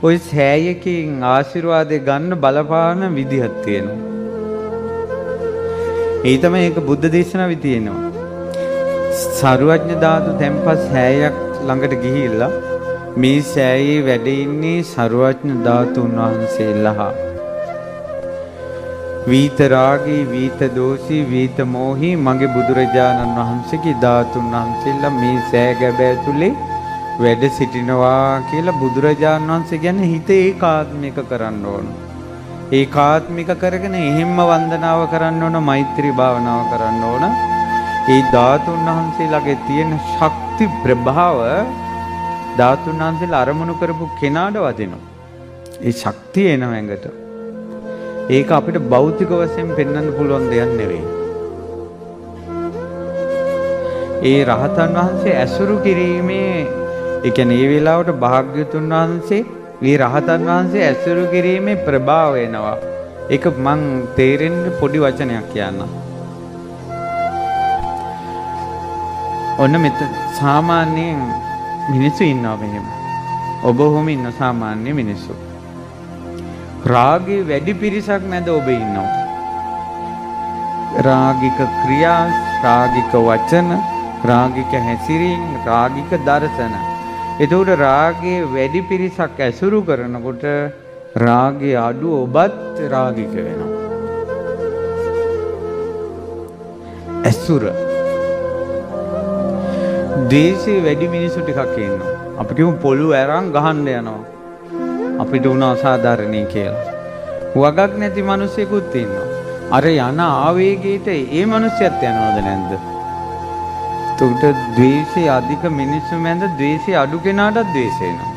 ඔය සෑයකින් ආශිර්වාදය ගන්න බලපාන විදිහක් තියෙනවා. ඒ තමයි ඒක බුද්ධ දේශනාවේ තියෙනවා. සරුවඥ ධාතු තැන්පත් සෑයක් ළඟට ගිහිල්ලා මේ සෑයේ වැඩ ඉන්නේ සරුවඥ ධාතුන් වහන්සේලා. වීත රාගී, වීත දෝෂී, වීත මෝහී මගේ බුදුරජාණන් වහන්සේගේ ධාතුන් වහන්සේලා මේ සෑ ගැබ ඇතුලේ වැඩ සිටිනවා කියලා බුදුරජාණන් වහන්සේ ගැන හිත ඒකාත්මික කරන්න ඕන. ඒකාත්මික කරගෙන එහෙම්ම වන්දනාව කරන්න ඕන, මෛත්‍රී භාවනාව කරන්න ඕන. ඒ ධාතුන් වහන්සේලාගේ තියෙන ශක්ති ප්‍රභාව ධාතුන් වහන්සේලා අරමුණු කරපු කෙනාට වදිනවා. ඒ ශක්තිය එනවා ඇඟට. ඒක අපිට භෞතික වශයෙන් පෙන්වන්න පුළුවන් දෙයක් නෙවෙයි. ඒ රහතන් වහන්සේ ඇසුරු කිරීමේ, ඒ කියන්නේ ඒ වෙලාවට භාග්‍යතුන් වහන්සේ මේ රහතන් වහන්සේ ඇසුරු කිරීමේ ප්‍රභාව එනවා. ඒක මං තේරෙන්න පොඩි වචනයක් කියන්නම්. ඔන්න මෙතන සාමාන්‍යයෙන් මිනිස්සු ඉන්නවා මෙහෙම. ඔබ ඔහොම ඉන්න සාමාන්‍ය මිනිස්සු. රාගේ වැඩි පිරිසක් මැද ඔබ ඉන්නවා. රාගික ක්‍රියා, රාගික වචන, රාගික හැසිරීම්, රාගික දර්ශන. එතකොට රාගයේ වැඩි පිරිසක් ඇසුරු කරනකොට රාගයේ අඩු ඔබත් රාගික වෙනවා. ඇසුර. ද්වේෂයේ වැඩි මිනිස්සු ටිකක් ඉන්නවා. අපි කියමු පොළු ඇරන් ගහන්න යනවා. අපිට උන අසාධාරණේ කියලා. වගක් නැති මිනිස්සෙකුත් ඉන්නවා. අර යන ආවේගයට ඒ මිනිස්සයත් යනවද නැද්ද? එතකොට ද්වේෂය අධික මිනිස්සු මැද ද්වේෂය අඩු කෙනාටත් ද්වේෂය එනවා.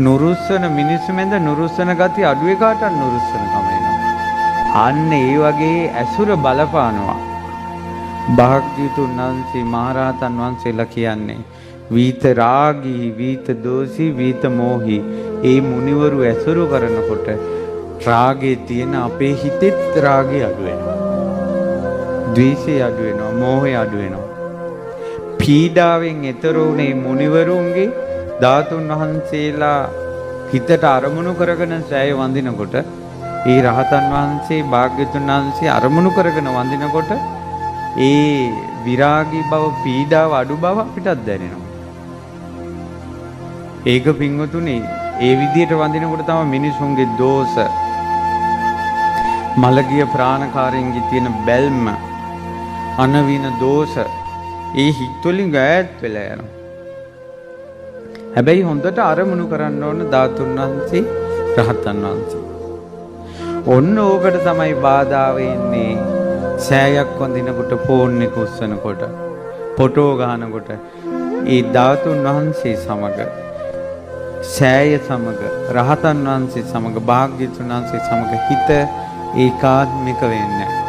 නුරුස්සන මිනිස්සු මැද නුරුස්සන ගති අඩු එකාටත් නුරුස්සන කම එනවා. අන්න ඒ වගේ ඇසුර බලපානවා. භාග්‍යතුන් වහන්සේ මහරහතන් වහන්සේලා කියන්නේ වීත රාගී, වීත දෝෂී, වීත මෝහී. ඒ මුනිවරු ඇසුරු කරනකොට රාගේ තියෙන අපේ හිතෙත් රාගය අඩු වෙනවා. ද්වේෂය අඩු වෙනවා, මෝහය අඩු වෙනවා. පීඩාවෙන් එතර වුණේ මුනිවරුන්ගේ ධාතුන් වහන්සේලා හිතට අරමුණු කරගෙන සෑය වඳිනකොට, ඒ රහතන් වහන්සේ භාග්‍යතුන් වහන්සේ අරමුණු කරගෙන වඳිනකොට ඒ විරාගී බව, පීඩාව අඩු බව අපිටත් දැනෙනවා. ඒක පින්වතුනි, ඒ විදිහට වඳිනකොට තමයි මිනිසුන්ගේ දෝෂ, මලගිය ප්‍රාණකාරයන්ගේ තියෙන බැල්ම, අනවින දෝෂ ඒ හිත් වලින් ඈත් වෙලා යනවා. හැබැයි හොඳට අරමුණු කරන්න ඕන ධාතුන් වහන්සේ, රහතන් වහන්සේ. ඔන්න ඕකට තමයි බාධා වෙන්නේ. සෑයක් වඳිනකොට, ෆෝන් එක උස්සනකොට, ෆොටෝ ගහනකොට ඒ ධාතුන් වහන්සේ සමග, සෑය සමග, රහතන් වහන්සේ සමග, භාග්‍යතුන් වහන්සේ සමග හිත ඒකාත්මික වෙන්නේ.